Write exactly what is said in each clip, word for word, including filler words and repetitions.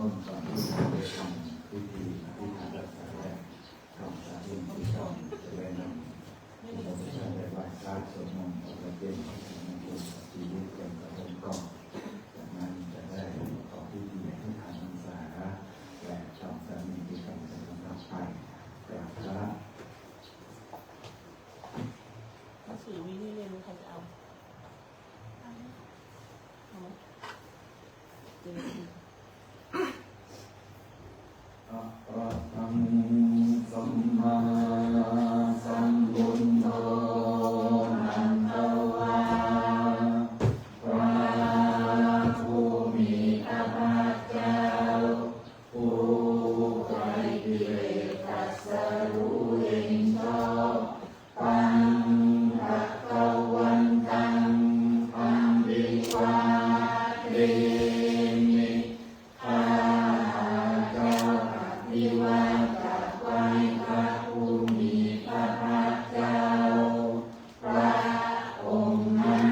ต้นก่อนที่จะไปทำพิธีอธิษฐานรักษาและทำสามีที่ต้องจะได้นำที่เราจะได้ไหว้พระสวดมนต์ขอพระเจ้าพระสงฆ์มงคลกับชีวิตเป็นพระองค์ก่อน จากนั้นจะได้ประกอบพิธีอธิษฐานพรรษาและทำสามีที่ต้องจะทำรับไปกราบพระ หนังสือมีนี่เล่มนึง ใครจะเอา เอาไหม เดี๋ยว Arahaṃ sammāsambuddho bhagavā. พระผู้มีพระภาคเจ้า ผู้ไร้กิเลสตรัสรู้เองชอบ Taṃ bhagavantaṃ abhivādemi. ข้าพระเจ้าอภิวาทกราบไหว้พระผู้มีพระภาคเจ้า พระองค์นั้น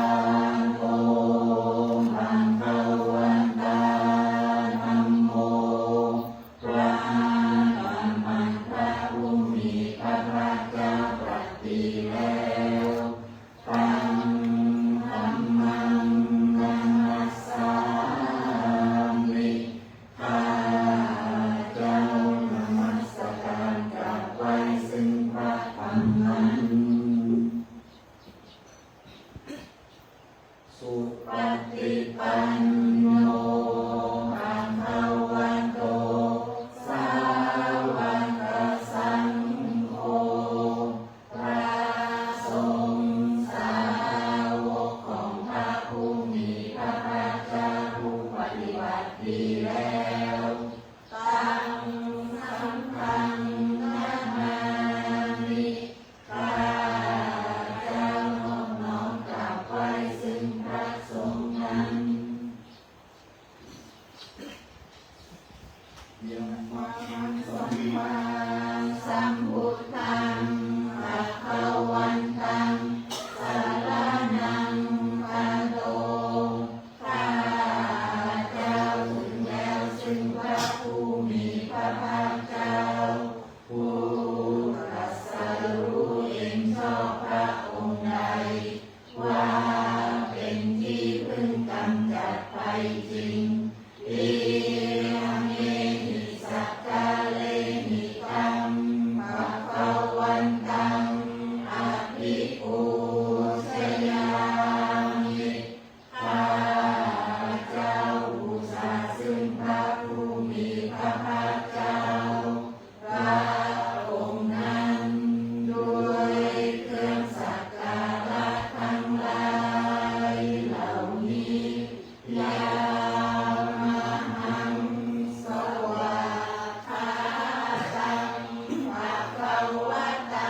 Svākkhāto bhagavatā dhammo. พระธรรมอันพระผู้มีพระภาคเจ้าตรัสดีแล้ว Taṃ dhammaṃ namassāmi. ข้าพระเจ้านมัสการกราบไหว้ซึ่งพระธรรมนั้น Supaṭipanno bhagavato sāvakasaṅgho. พระสงฆ์สาวกของพระผู้มีพระภาคเจ้าผู้ปฏิบัติดีแล้ว Taṃ saṅghaṃ namāmi. ข้าพระเจ้านอบน้อมกราบไหว้ซึ่งพระสงฆ์นั้น Yammahaṃ sammāsambuddhaṃ bhagavantaṃ saraṇaṃ gato. ข้าพระเจ้าถึงแล้วซึ่งพระผู้มีพระภาคเจ้า ผู้ตรัสรู้เองชอบพระองค์ใด ว่าเป็นที่พึ่งกำจัดภัยจริง Imehi sakkārehi taṃ bhagavantaṃ abhipūjayāmi. ข้าพระเจ้าบูชาซึ่งพระผู้มีพระภาคเจ้า พระองค์นั้น ด้วยเครื่องสักการะทั้งหลายเหล่านี้ Yamahaṃ svākkhātaṃ bhagavatā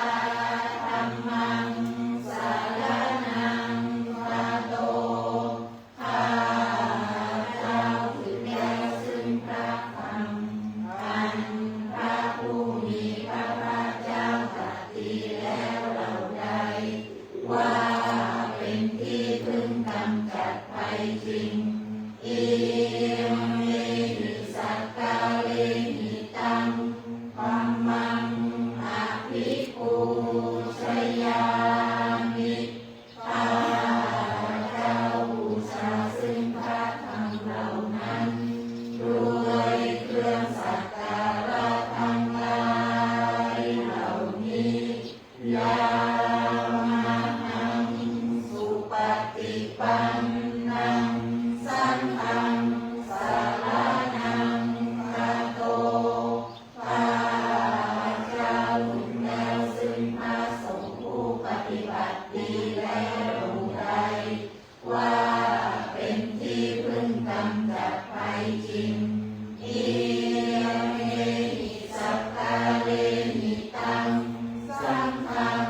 dhammaṃ saraṇaṃ gato. ข้าพระเจ้าถึงแล้วซึ่งพระธรรมอันพระผู้มีพระภาคเจ้าตรัสดีแล้วเหล่าใด ว่าเป็นที่พึ่งกำจัดภัยจริง Imehi sakkārehi taṃ dhammaṃ abhipūjayāmi. ข้าพระเจ้าบูชาซึ่งพระธรรมเหล่านั้น ด้วยเครื่องสักการะทั้งหลายเหล่านี้ Yamahaṃ supaṭipannaṃ saṅghaṃ saraṇaṃ gato. ข้าพระเจ้าถึงแล้วซึ่งพระสงฆ์ผู้ปฏิบัติดีแล้วเหล่าใด ว่าเป็นที่พึ่งกำจัดภัยจริง Imehi sakkārehi taṃ saṅghaṃ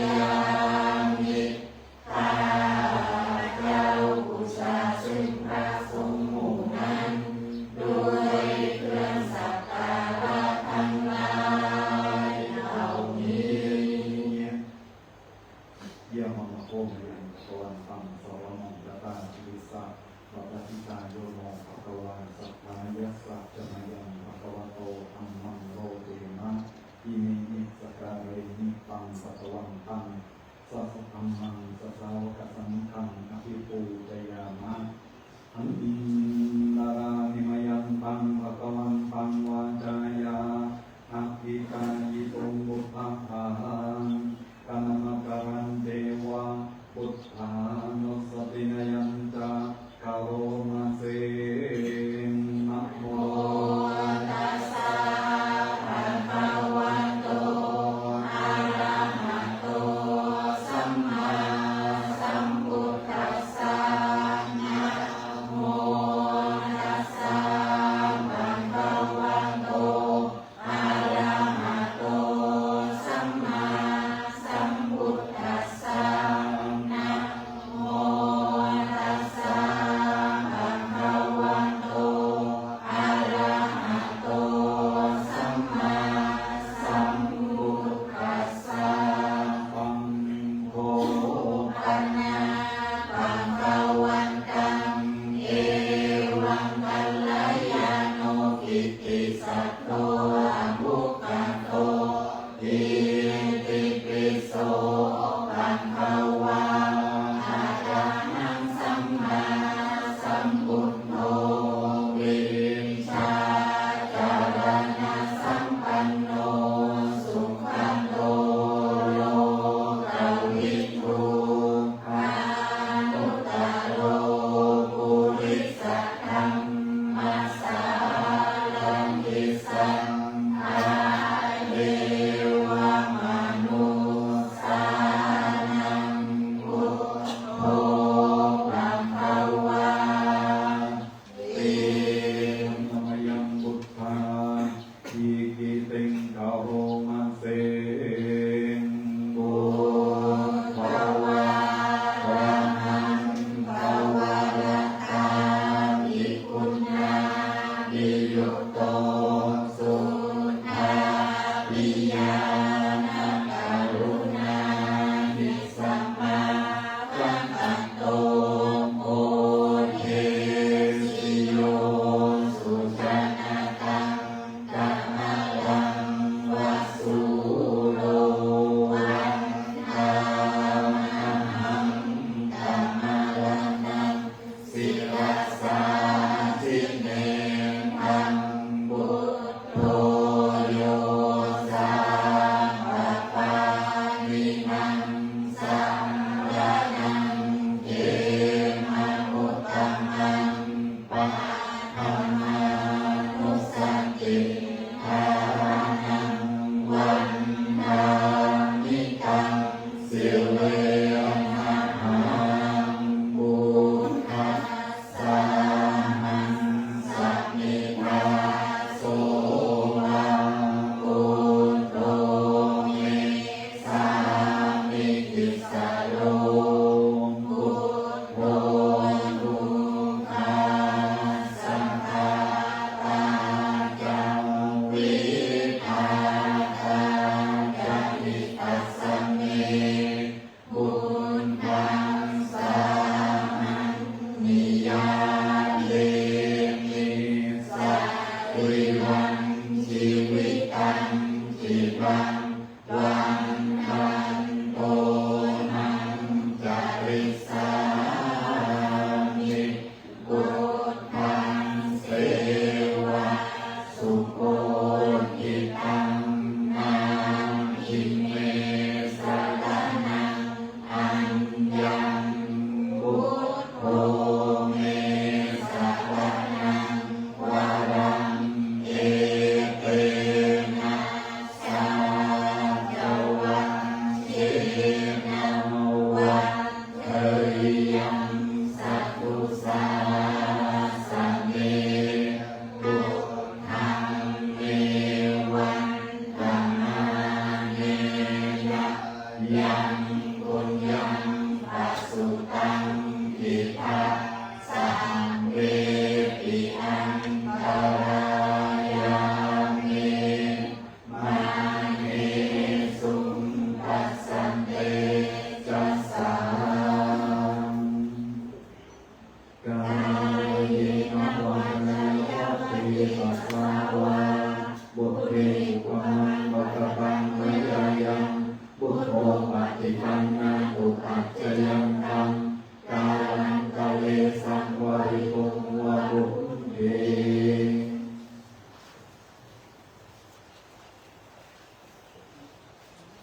abhipūjayāmi. ข้าพระเจ้าบูชาซึ่งพระสงฆ์หมู่นั้น ด้วยเครื่องสักการะทั้งหลายเหล่านี้ Pūjayāma. Antarāni mayantaṃ bhagavantaṃ vācāya abhigāyituṃ buddhagāthā. Kanamakarañceva buddhānussatinayañca karoma se. Namo tassa bhagavato arahato sammāsambuddhassa. Namo tassa bhagavato arahato sammāsambuddhassa. Namo tassa bhagavato arahato sammāsambuddhassa. Taṃ kho pana bhagavantaṃ evaṃ kalyāṇo kittisaddo abbhuggato. Itipi so bhagavā arahaṃ sammāsambuddho vijjācaraṇasampanno sugato lokavidū anuttaro purisadammasārathi satthā devamanussānaṃ buddho bhagavā. Mayaṃ buddhā dīghitiṃ karoma se. Buddho arahaṃ dvārattā bhikkhunā abhiyutto suddhābhiñāṇakaruṇāhi samāgatatto bodhesi yo sujanataṃ kamalaṃva sūro vandāmahaṃ tamaraṇaṃ sirasā jinendaṃ. Buddho yo sā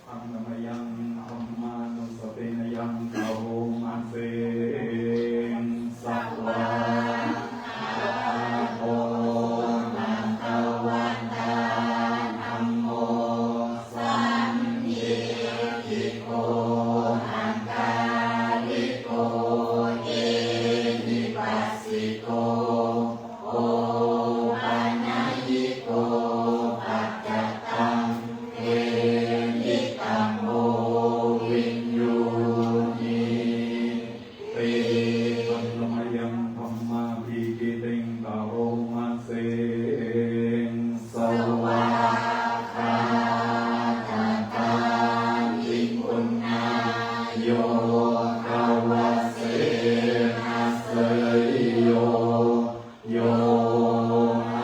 Taṃ samayaṃ dhammānussatinayaṃ karoma seṃ. Svākkhāto bhagavatā dhammo sandiṭṭhiko akāliko ehipassiko opanayiko paccattaṃ veditabbo viññūhīti. Taṃ samayaṃ dhammābhigītiṃ karoma seṃ. Svākkhātatā bhikkhunā yogavasena seyyo, yo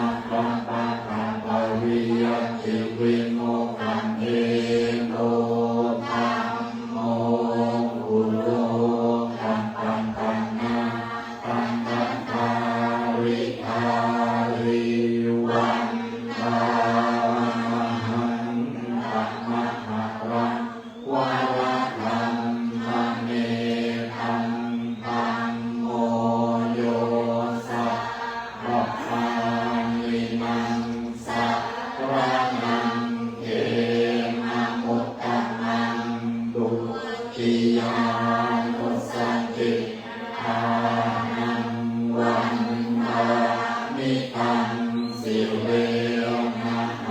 appagabbhapakataviyatthivimuttamiddho dhammo kulokapatanā taṃ tathāriṭṭhāri vandāmahaṃ tamaharaṃ varadhammametaṃ dhammo yo sabbapāṇīnaṃ saraṇaṃ khemamuttamaṃ. Dutiyānussatiṭṭhānaṃ vandāmi taṃ sirenahaṃ.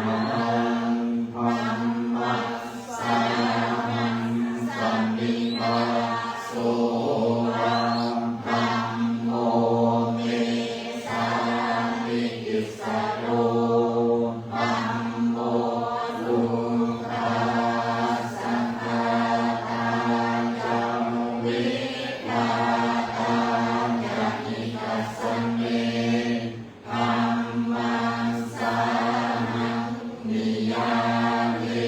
Dhammassāhaṃ samiddhasso va dhammo me sāmikissaro dhammo dukkhassa ghātā ca vidhātā ca hitassa me. Dhammassāhaṃ niyyāmi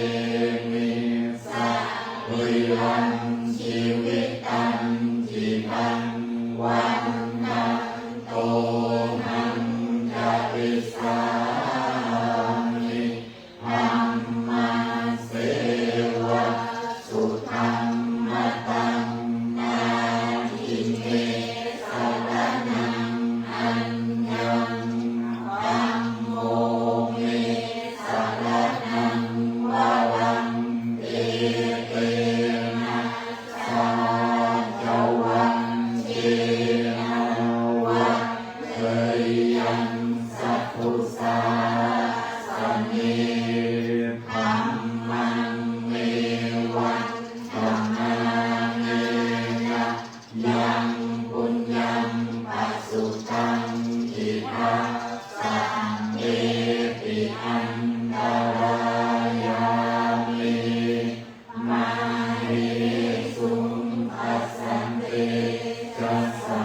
sarīrañjīvitañcidaṃ vandantohaṃ carissāmi dhammasseva sudhammataṃ. Natthi me saraṇaṃ aññaṃ dhammo me saraṇaṃ varaṃ etena saccavajjena vaḍḍheyyaṃ satthu sāsane. Dhammaṃ me vandamānena yaṃ puññaṃ pasutaṃ idha sabbepi antarāyā me māhesuṃ tassaṃtejasā.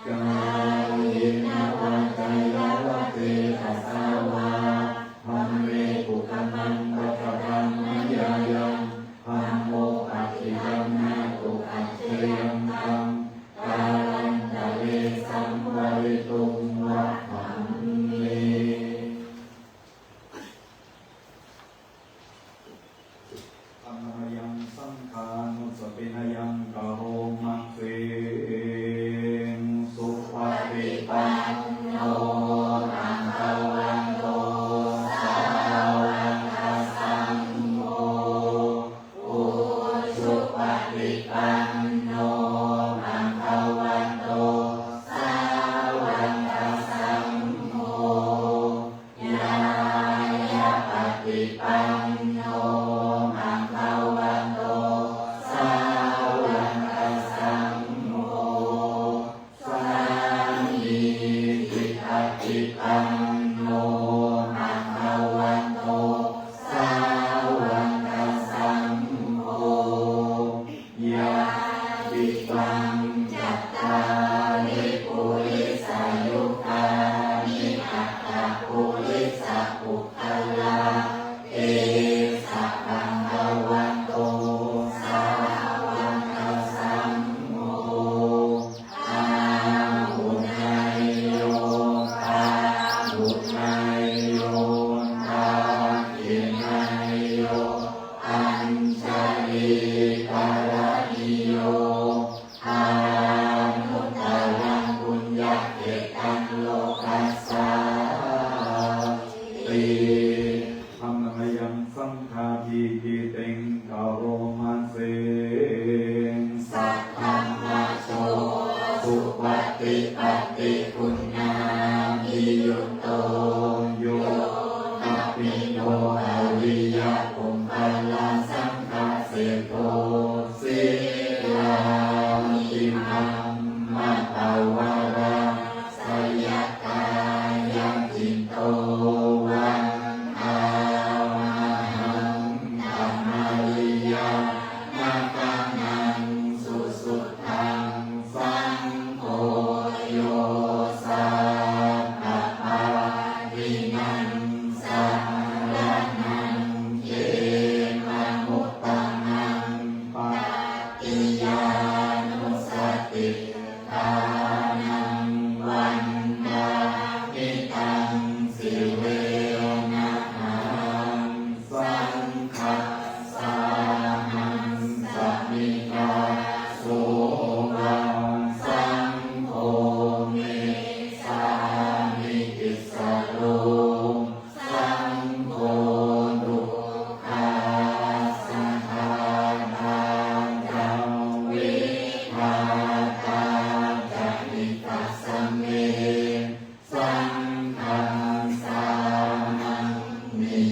Kāyena vācāya va cetasā vā dhamme kukammaṃ pakataṃ mayā yaṃ dhammo paṭiggaṇhatu accayantaṃ kālantare saṃvarituṃ va dhamme. Taṃ samayaṃ saṅghānussatinayaṃ karoma seṃ. Supaṭipanno bhagavato sāvakasaṅgho, ujupaṭipanno bhagavato sāvakasaṅgho, ñāyapaṭipanno bhagavato sāvakasaṅgho, sāmīcipaṭipanno bhagavato sāvakasaṅgho, yadidaṃ cattāri purisayugāni aṭṭha purisapuggalā, esa bhagavato sāvakasaṅgho, āhuneyyo pāhuneyyo dakkhiṇa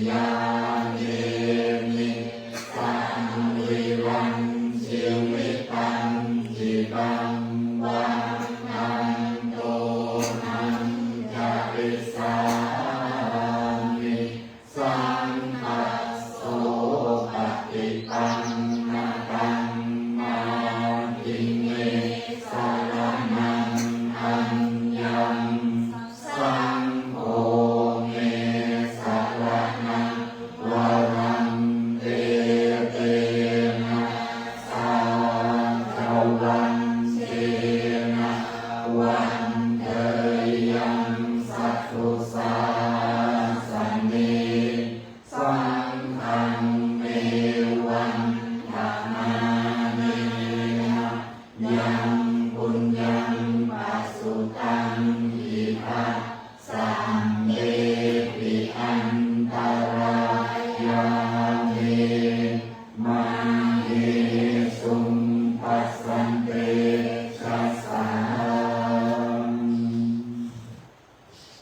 yāmimi saṃviraṃ jīvitañcidaṃ vaṇṇaṃ dohañcarissāmi. Saṅghasso paṭipannataṃ natthi me saraṇaṃ aññaṃ. Saṅgho me saraṇaṃ varaṃ etena saccavajjena vaḍḍheyyaṃ satthu sāsane. Saṅghaṃ me vandamānena yaṃ puññaṃ pasutaṃ idha, sabbepi antarāyā me māhesuṃ tassa tejasā.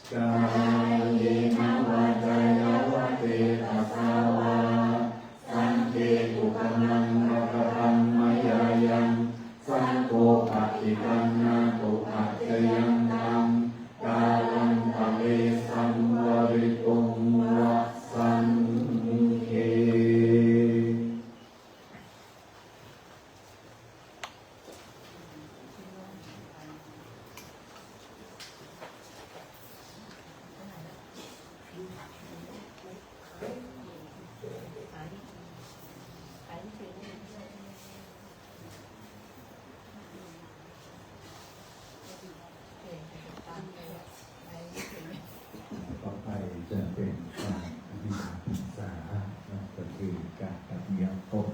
Kāyena vācāya va cetasā vā, saṅghe kukammaṃ pakataṃ mayā yaṃ, saṅgho paṭiggaṇhatu accayantaṃ, kālantare saṃvarituṃ va saṅghe. Thank you. ต่อไปจะเป็นการอภิสารพรรษา นะ ก็คือการปฏิญาณตน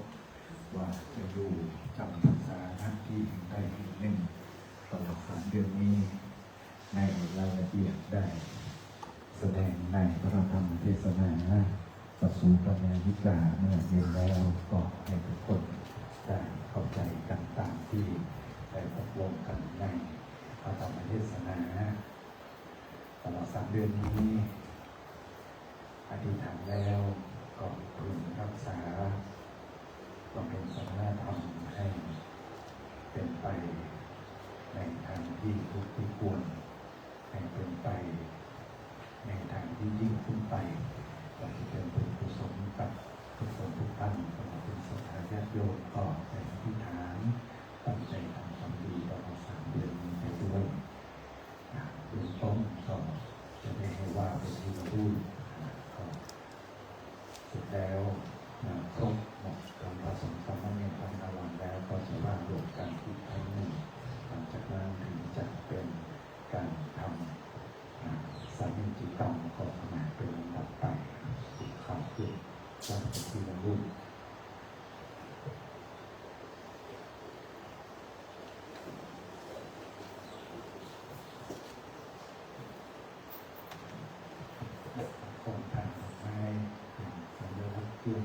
ว่าจะอยู่จำพรรษา ณ ที่แห่งใดแห่งหนึ่ง ตลอดสามเดือนนี้ ในรายละเอียดได้แสดงในพระธรรมเทศนา ปสูปนายกา เมื่อเย็นแล้ว ก็ให้ทุกคนได้เข้าใจกันตามที่ได้ตกลงกันในพระธรรมเทศนา ตลอดสามเดือนนี้ อธิษฐานแล้วก็พึงรักษาบำเพ็ญสมณธรรมให้เป็นไปในทางที่ถูกที่ควร ให้เป็นไปในทางที่ยิ่งขึ้นไป ก็จะเป็นบุญกุศลกับทุกคนทุกท่าน ตลอดถึงศรัทธาญาติโยม ก็ได้อธิษฐานตั้งใจทำความดีตลอดสามเดือนนี้ไปด้วย อ่า เบื้องต้นก็จะได้ให้ว่าเป็นทีละรูป อ่า ก็เสร็จแล้ว อ่า ครบหมดทั้งพระสงฆ์สามเณรทั้งอาวันแล้ว ก็จะว่ารวมกันอีกครั้งหนึ่ง หลังจากนั้นถึงจะเป็นการทำ อ่า สามีจิตตัง ก็ขนาดเป็นลำดับไป อีกครั้งหนึ่ง ว่าเป็นทีละรูป ของทานดอกไม้เป็นสัญลักษณ์เครื่อง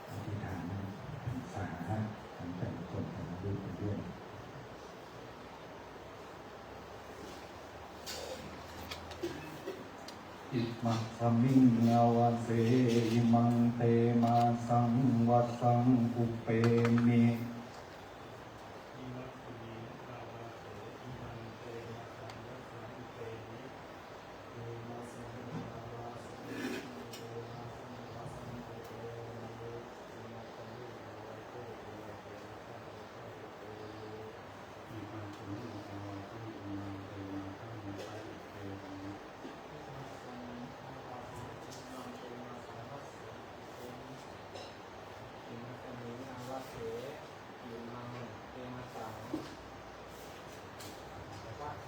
อธิษฐานพรรษา ของแต่ละคนแต่ละรูปไปด้วย Imasmiṃ āvase imaṃ te māsaṃ vassaṃ uppemi. Imasmiṃ āvase imaṃ te māsaṃ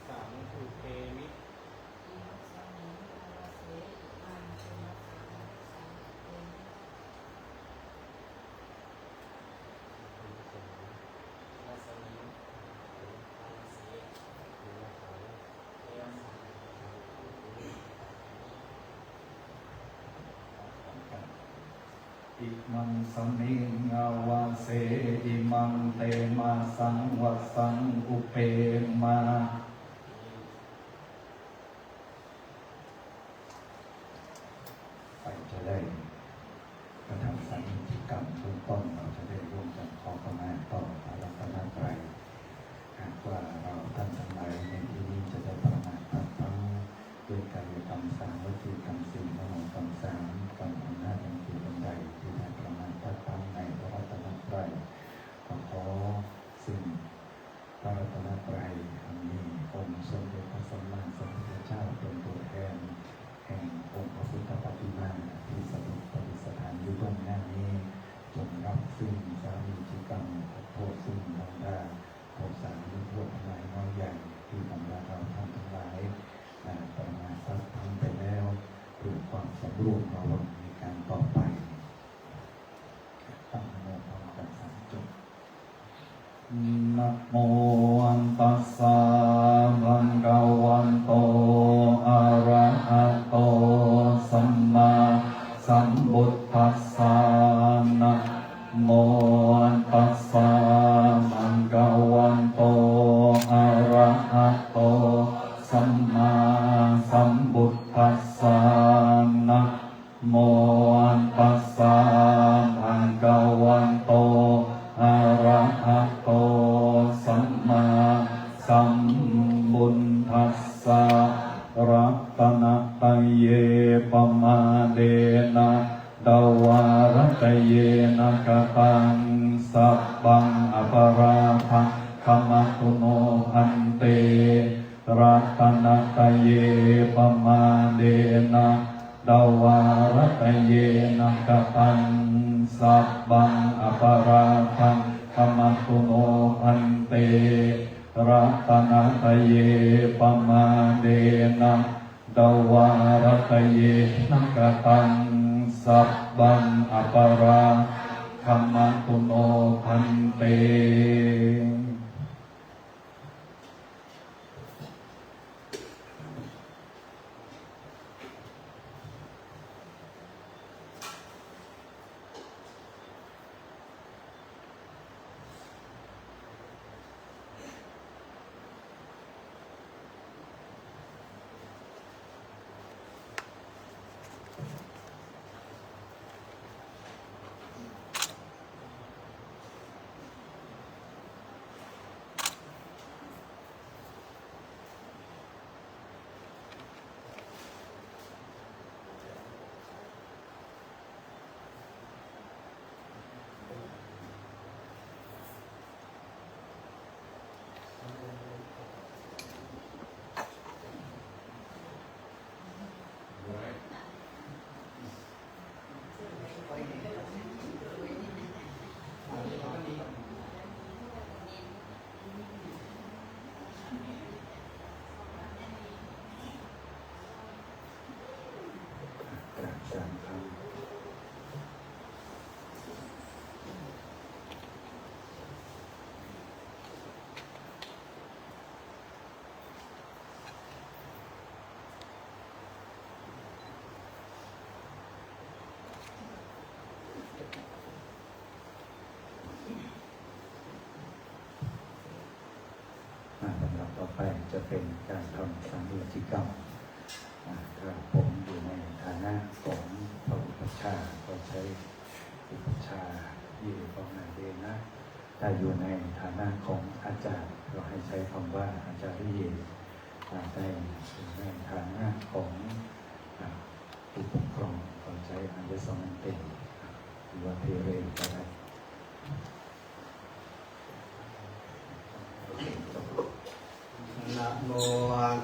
vassaṃ uppemi. Imasmiṃ āvase imaṃ te māsaṃ vassaṃ uppema. ไปจะได้ กระทำสังฆกิจกรรมเบื้องต้น เราจะได้ร่วมกันขอขมาต่อพระรัตนตรัย หากว่าเราท่านทั้งหลายในที่นี้จะได้ประมาทพลาดพลั้งด้วยกายกรรมสาม วจีกรรมสี่ มโนกรรมสาม กรรมอันน่ารังเกียจอันใดที่ได้ประมาทพลาดพลั้งในพระรัตนตรัย ก็ขอซึ่ง พระรัตนตรัยอันมีองค์สมเด็จพระสัมมาสัมพุทธเจ้าเป็นตัวแทนแห่งองค์พระพุทธปฏิมาที่สถิตประดิษฐานอยู่เบื้องหน้านี้ จงรับซึ่งสามีจิกรรมอนุโทษซึ่งบรรดาพวกสามีพวกทั้งหลายน้อยใหญ่ที่บรรดาเราท่านทั้งหลายได้ประมาทพลั้งไปแล้ว เพื่อความสำรวมระวังในการต่อไป ตั้งนะโมพร้อมกันสามจบ Namo tassa bhagavato arahato sammāsambuddhassa. Namo tassa bhagavato arahato sammāsambuddhassa. Namo tassa bhagavato arahato sammāsambuddhassa. Ratanattaye pamādena dvārattayena kataṃ sabbaṃ aparādhaṃ khamatu no bhante. Ratanattaye pamādena dvārattayena kataṃ sabbaṃ aparādhaṃ khamatu no bhante. Ratanattaye pamādena dvārattayena kataṃ sabbaṃ aparādhaṃ khamatu no bhante. กราบสามครั้ง อ่า ลำดับต่อไปจะเป็นการทำสังโยจิกรรม อ่า ถ้าผมอยู่ในฐานะของพระอุปัชฌาย์ก็ใช้ Upajjhāye pamādena. ถ้าอยู่ในฐานะของอาจารย์ก็ให้ใช้คำว่า Ācariye. อ่า ได้อยู่ในฐานะของ อ่า ผู้ปกครองก็ใช้ Āyasmante หรือว่า Thère ก็ได้. Namo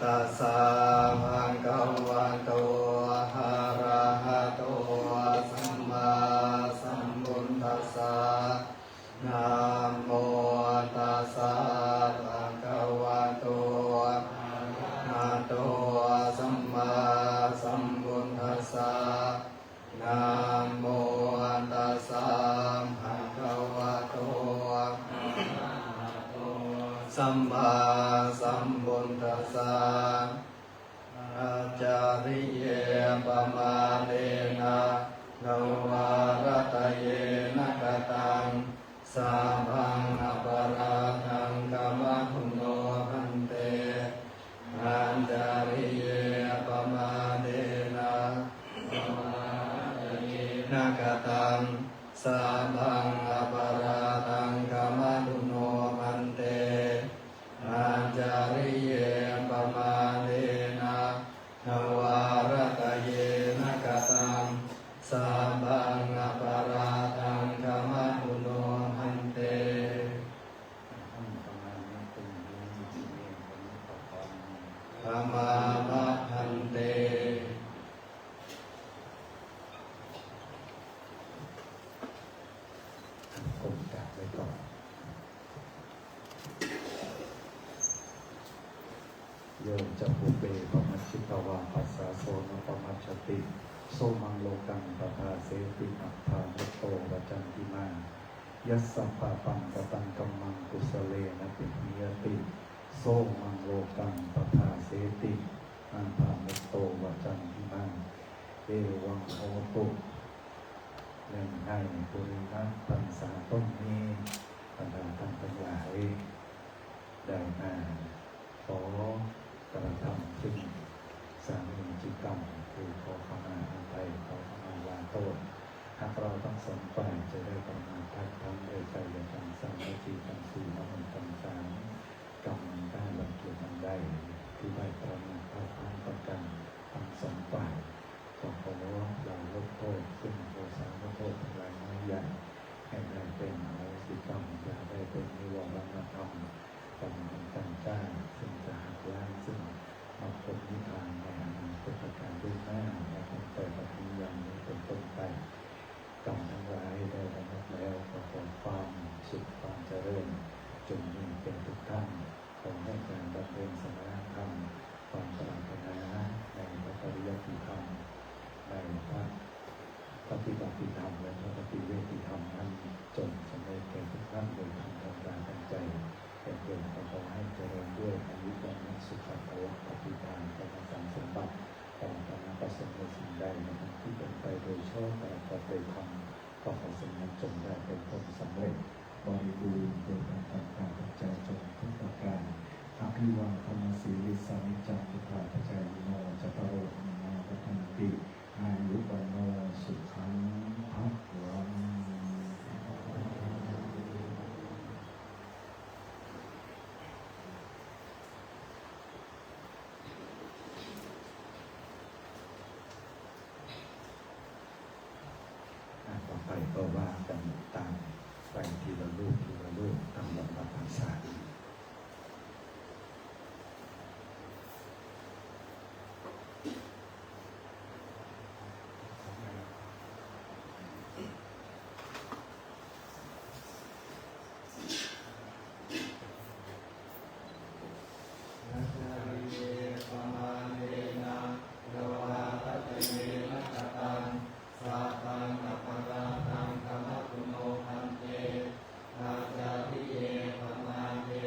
tassa bhagavato arahato sammāsambuddhassa. Namo tassa bhagavato arahato sammāsambuddhassa. Namo tassa bhagavato arahato sammāsambuddhassa. Ācariye pamādena dvārattayena kataṃ sabbaṃ aparādhaṃ khamatu no bhante. Ācariye pamādena dvārattayena kataṃ, sabbaṃ aparādhaṃ khamattu no bhante. Ācariyena pamādena dvārattayena kataṃ, sabbaṃ aparādhaṃ khamattu no bhante. Ahaṃ khamāmi tumhehi jine panuppakaṃ. Khamāma bhante. ก้มกราบไว้ก่อน Yo ca pubbe pamajjhitvā passāso na pammajjati, so maṃ lokaṃ pabhāseti, atthā mutto vacantimā. Yassa pāpaṃ kataṃ kammaṃ kusalena piṇḍiyati, so maṃ lokaṃ pabhāseti, atthā mutto vacantimā. Evaṃ hotu. เนื่องในบุญพรรษาต้นนี้ บรรดาท่านทั้งหลาย ได้มาขอกระทำซึ่งสามีจิกรรม คือขอขมาอภัย ขอขมาลาโทษ หากเราทั้งสองฝ่ายจะได้ประมาทพลาดพลั้งโดยกายกรรม สามวจีกรรมสี่ มโนกรรมสาม กรรมอันได้รังเกียจอันใด ที่ได้ประมาทพลาดพลั้งต่อกันทั้งสองฝ่าย ก็ขอลาลดโทษซึ่งโทสานุโทษทั้งหลายน้อยใหญ่ ให้ได้เป็นอโหสิกรรม อย่าได้เป็นนิวรณธรรม กรรมอันจังจ้า ซึ่งจะหักล้างซึ่งมรรคผลนิพพานในอนาคตกาลเบื้องหน้า นับตั้งแต่บัดนี้ยามนี้เป็นต้นไป กรรมทั้งหลายได้ระงับแล้ว ก็ขอความสุขความเจริญ จงมีแก่ทุกท่าน ขอให้การบำเพ็ญสมณธรรม ความปรารถนาในพระปริยัติธรรม ในพระปฏิบัติธรรม และพระปฏิเวติธรรมนั้น จงสำเร็จแก่ทุกท่านโดยธรรมดาทันใจ แต่เกิดก็ขอให้เจริญด้วยอายุ วัณณะ สุขะ พละ ปฏิภาณ ธรรมสารสมบัติ ปรารถนาประสงค์ในสิ่งใดในทางที่เป็นไปโดยชอบ ประกอบโดยธรรม ก็ขอสิ่งนั้นจงได้เป็นผลสำเร็จ บริบูรณ์โดยประการตามปัจจัยจงทุกประการ Abhivādanasīlissa niccaṃ vuḍḍhāpacāyino cattāro dhammā vaḍḍhanti āyu vaṇṇo sukhaṃ balaṃ. อ่ะ ต่อไปก็ว่ากันตามไปทีละรูปทีละรูปตามลำดับพรรษา Ācariyena pamādena dvārattayena kataṃ, sabbaṃ aparādhaṃ khamattu no bhante. Ācariyena pamādena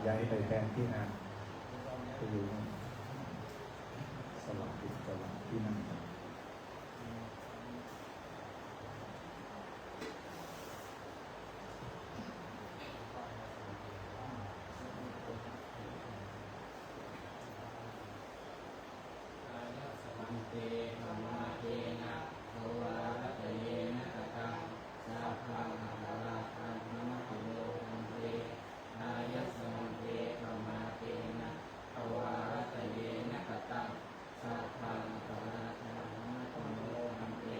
ย้ายไปแทนที่นะ ไปอยู่นู่น สลับที่ สลับที่นั่งกัน Āyasmante pamādena dvārattayena kataṃ, sabbaṃ aparādhaṃ khamatu no bhante. Āyasmante pamādena dvārattayena kataṃ, sabbaṃ aparādhaṃ khamatu no bhante.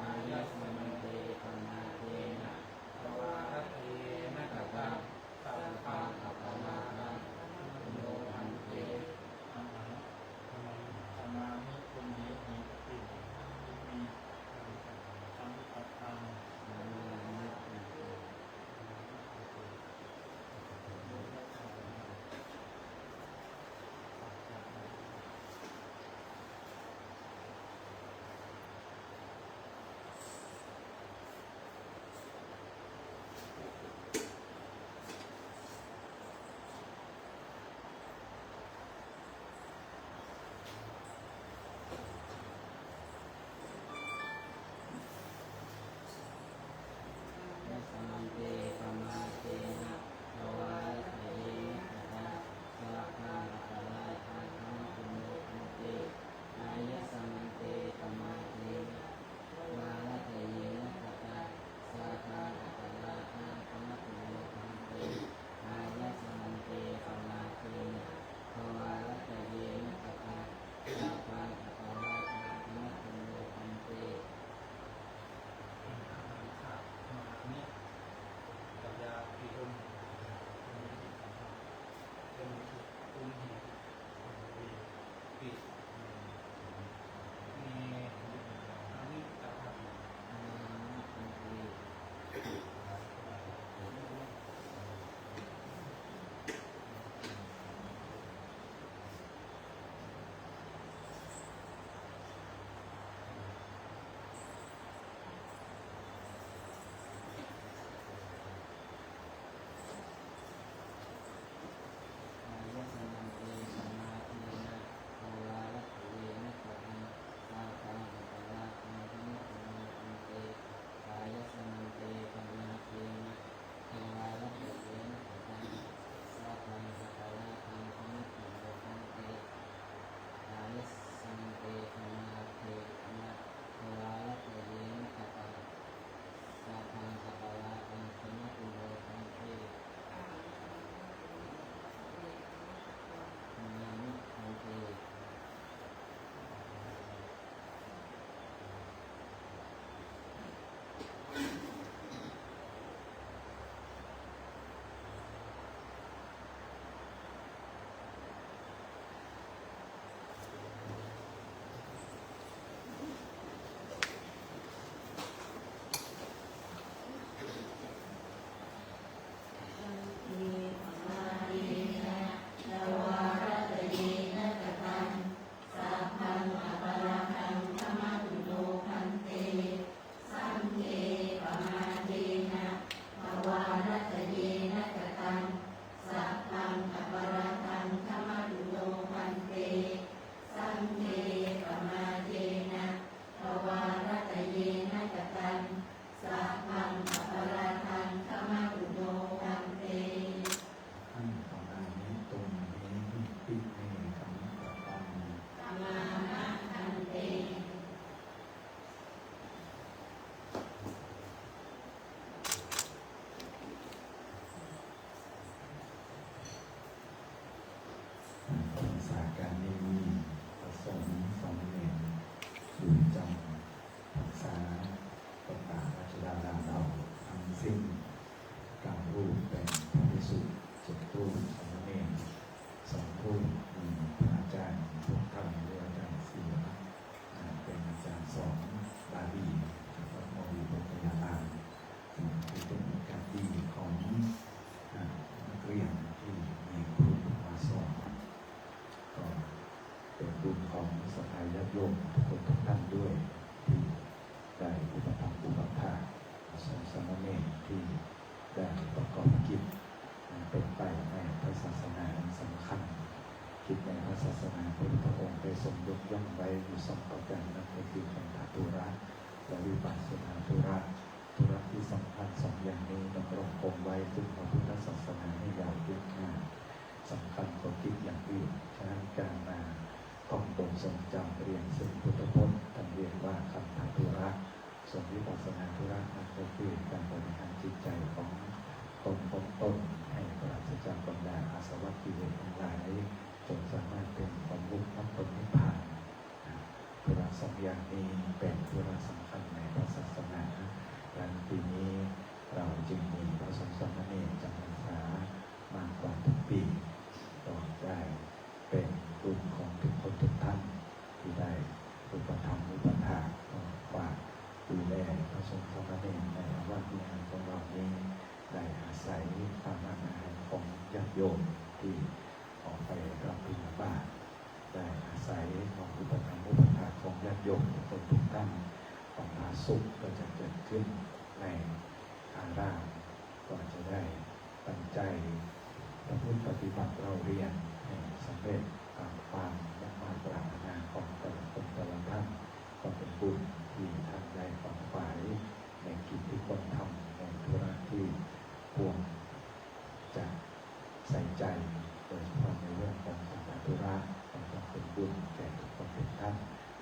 Āyasmante pamādena dvārattayena kataṃ, sabbaṃ aparādhaṃ khamatu no bhante. Ahaṃ khamāmi puññehi iminā saṅghassānukampaṃ. Āyasmante pamādena dvārattayena kataṃ, sabbaṃ aparādhaṃ khamatu no bhante. Āyasmante pamādena dvārattayena kataṃ, sabbaṃ aparādhaṃ khamatu no bhante. Āyasmante pamādena dvārattayena kataṃ, sabbaṃ aparādhaṃ khamatu no bhante. Ahaṃ khamāmi appaṭihaṃ puññehi. Āyasmante pamādena dvārattayena kataṃ, sabbaṃ aparādhaṃ khamatu no bhante. Āyasmante pamādena dvārattayena kataṃ, sabbaṃ aparādhaṃ khamatu no bhante. Āyasmante pamādena dvārattayena kataṃ, sabbaṃ aparādhaṃ khamatu no bhante. Khamāmi bhante. พรรษาการนี้มีพระสงฆ์สามเณรอยู่จำพรรษาวัดป่าราชดารามเราทั้งสิ้นเก้ารูป เป็นพระภิกษุเจ็ดรูป สามเณรสองรูป มีพระอาจารย์พงษ์ธรรม หรืออาจารย์ศิวะ อ่า เป็นอาจารย์สอนบาลีจากวัดมอวีพรหมยาราม ซึ่งถือเป็นโอกาสดีของ อ่า นักเรียนที่มีครูมาสอน ก็เป็นบุญของศรัทธาญาติโยมทุกคนทุกท่านด้วย ที่ได้อุปถัมภ์อุปัฏฐากพระสงฆ์สามเณรที่ได้ประกอบกิจ อ่า ใน เป็นไปในพระศาสนาอันสำคัญ กิจในพระศาสนาที่พระพุทธองค์ได้ทรงยกย่องไว้อยู่สองประการ นั่นก็คือคันธะธุระและวิปัสสนาธุระ ธุระที่สำคัญสองอย่างนี้ดำรงคงไว้ซึ่งพระพุทธศาสนาให้ยาวยืนนาน สำคัญกว่ากิจอย่างอื่น ฉะนั้นการมาท่องบททรงจำเรียนซึ่งพุทธพจน์ท่านเรียกว่าคันธะธุระ ส่วนวิปัสสนาธุระนั้นก็คือการบริหารจิตใจของตนของตนให้ปราศจากบรรดาอาสวะกิเลสทั้งหลาย จนสามารถเป็นความหลุดพ้นนิพพาน ธุระสองอย่างนี้เป็นธุระสำคัญในพระศาสนา ดังนั้นปีนี้เราจึงมีพระสงฆ์สามเณรจำพรรษามากกว่าทุกปี ก็ได้เป็นบุญของทุกคนทุกท่านที่ได้อุปถัมภ์อุปถากก็ฝากดูแลพระสงฆ์สามเณรในอาวาสวิหารของเรานี้ ได้อาศัยทานอาหารของญาติโยมที่ออกไปรับบิณฑบาต ได้อาศัยความอุปถัมภ์อุปถากของญาติโยมทุกคนทุกท่าน ความผาสุกก็จะเกิดขึ้นในอาราม ก็จะได้ตั้งใจประพฤติปฏิบัติเล่าเรียนให้สำเร็จตามความมุ่งมั่นปรารถนาของแต่ละคนแต่ละท่าน ก็เป็นบุญที่ท่านได้ขวนขวายในกิจที่ควรทำ ในธุระที่ควรจะใส่ใจ โดยเฉพาะในเรื่องของคันธะธุระ ก็ต้องเป็นบุญแก่ทุกคนทุกท่าน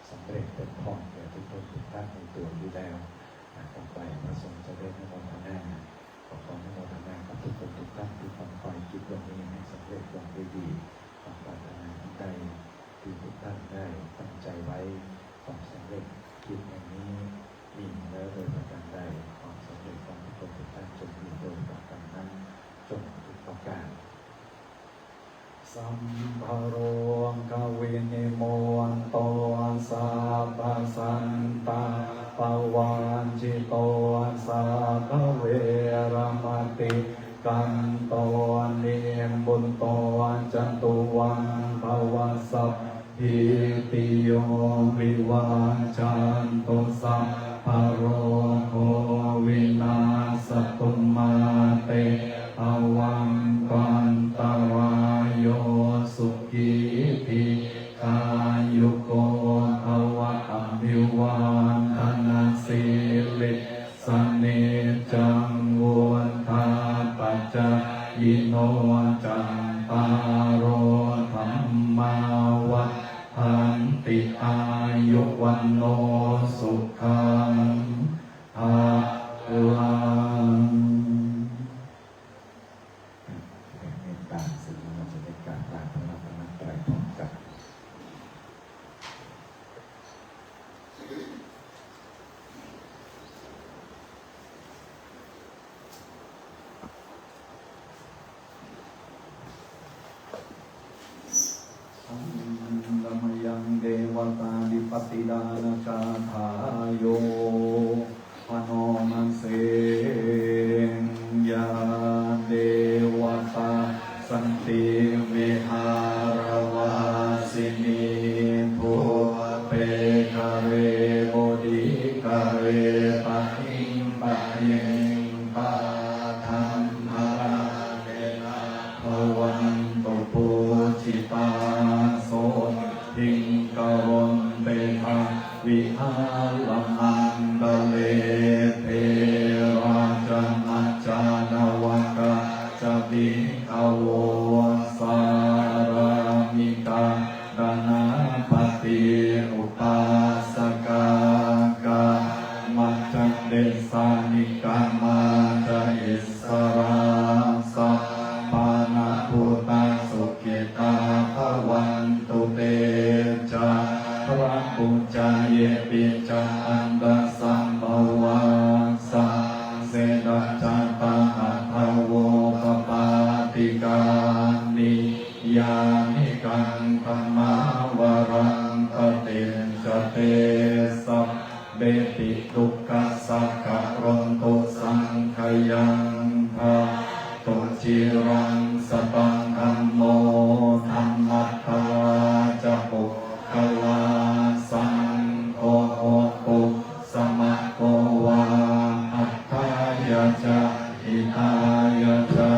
สำเร็จเป็นพรแก่ทุกคนทุกท่านในตัวอยู่แล้ว อ่ะ ต่อไปพระสงฆ์จะได้อนุโมทนา ขออนุโมทนากับทุกคนทุกท่านที่ขวนขวายกิจวันนี้ให้สำเร็จลงด้วยดี ความปรารถนาอันใดที่ทุกท่านได้ตั้งใจไว้ ความสำเร็จกิจแห่งนี้มีมาแล้วโดยประการใด ความสำเร็จของทุกคนทุกท่านจงมีโดยประการนั้น จงทุกประการ Sabbarogavinimutto sabbasantāpavajjito sabbaveramatikkanto nibbuto ca tuvaṃ bhava. Sabbītiyo vivajjantu sabbarogo vinassatu mā te bhavatvantarāyo sukhī dīghāyuko bhava. Abhivādanasīlissa niccaṃ vuḍḍhāpacāyino cattāro dhammā vaḍḍhanti āyu vaṇṇo sukhaṃ balaṃ. แผ่เมตตาเสร็จแล้วเราจะได้กราบลาพระรัตนตรัยพร้อมกัน Handa mayaṃ devatādhipatidānagāthā yo bhaṇomaseṃ. Yā devatā santi vihāravāsinī thūpe ghare bodhighare tahiṃ pahiṃ tā dhammarājena bhavantu pūjitā. Sotthiṃ karontedha vihāramaṇḍale therā ca majjhā navakā ca bhikkhavo sārāmikā ganapati upāsakā. Gāmā ca desā nigamā ca issarā sappāṇabhūtā sukhitā bhavantu te. Cārapu ca yepi ca aṇḍasambhavā saṃsedajātā athavopapātikā niyyānikaṃ dhammavaraṃ paṭicca te sabbepi dukkhassa karontu saṅkhayaṃ. Ṭhātu ciraṃ sataṃ dhammo dhammaddharā ca puggalā saṅgho hotu samaggo va atthāya ca hitāya ca.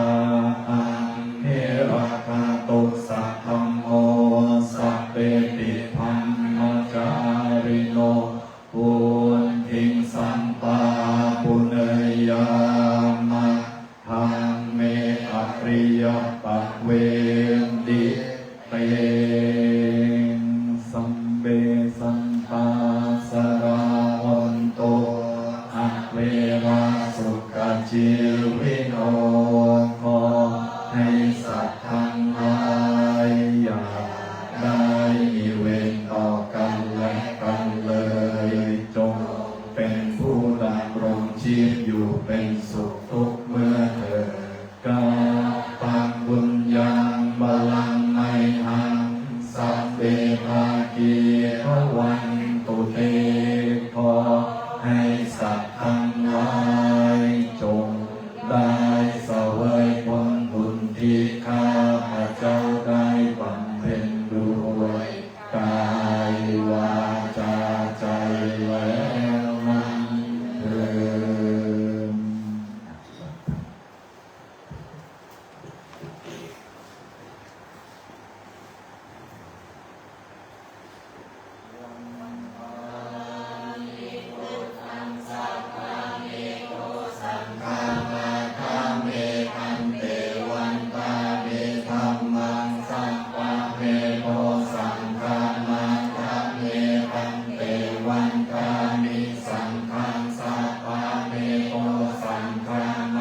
เวรดิเตง สัพเพสัตตาสะระหันตุ อะเวรา สุขะจีวิโน ขอให้สัตว์ทั้งหลายอย่าได้มีเวรต่อกันและกันเลย จงเป็นผู้ดำรงชีพอยู่เป็นสุขทุกเมื่อเถิด Kappaṃ puññaṃ balaṃ mayhaṃ sabbe bhāgī bhavantu te ขอให้สัตว์ทั้งหลายจงได้เสวยผลบุญที่ข้าพเจ้าได้บำเพ็ญด้วยกายวาจาใจแล้วนั้นเทอญ Saṅghaṃ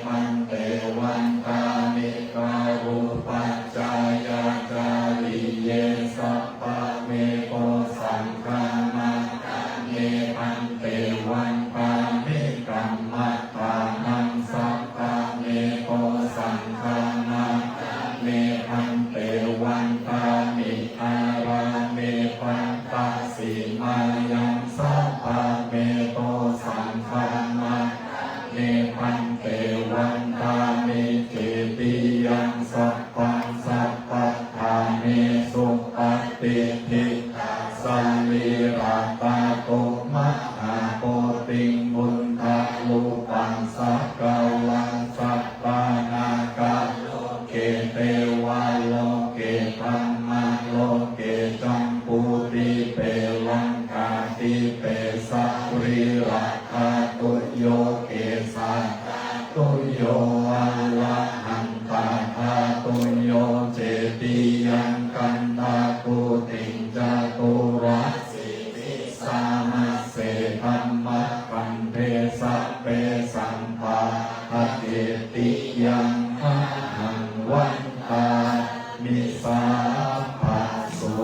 bhante vandāmi, karūpakkhittiyācariye. Sappāme kho saṅghā, vandāmi bhante, vandāmi kammaṭṭhānaṃ. Sappāme kho saṅghā, vandāmi bhante, vandāmi ārāme pattasi mayaṃ. Sappāme kho saṅghā, vandāmi bhante, vandāmi cetiyaṃ. Sabbaṃ sabbaṭṭhānesu patiṭṭhitā, sarīradhātu mahābodhiṃ, buddharūpaṃ sakalaṃ sattha. Nāgalo ke devaloke brahmaloke jambudīpe laṅkādīpe sarirādhātuyo kesādhātuyo arahantādhātuyo cetiyaṃ. Gandhakuṭiṃ caturāsītisahasсе dhammakkhandhe sabbesaṃ pādace tiyaṃ ahaṃ vandāmi sabbaso.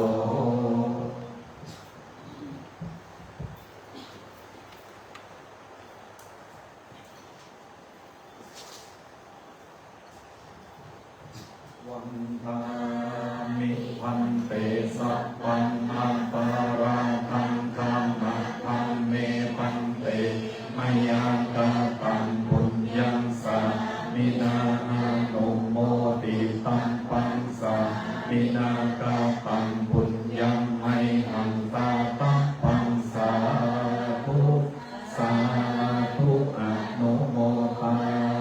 วันทามิ bhante, sabbaṃ aparādhaṃ khamatha me bhante. Mayā kataṃ puññaṃ sāminā anumoditabbaṃ, sāminā kataṃ puññaṃ mayhaṃ dātabbaṃ. Sādhu, sādhu, anumodāmi.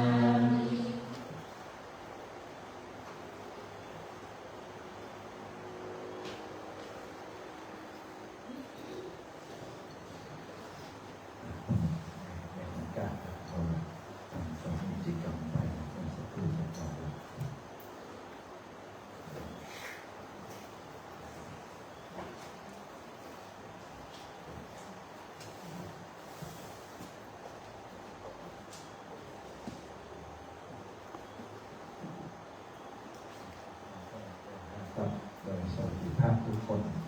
ครับ โดยสวัสดิภาพทุกคน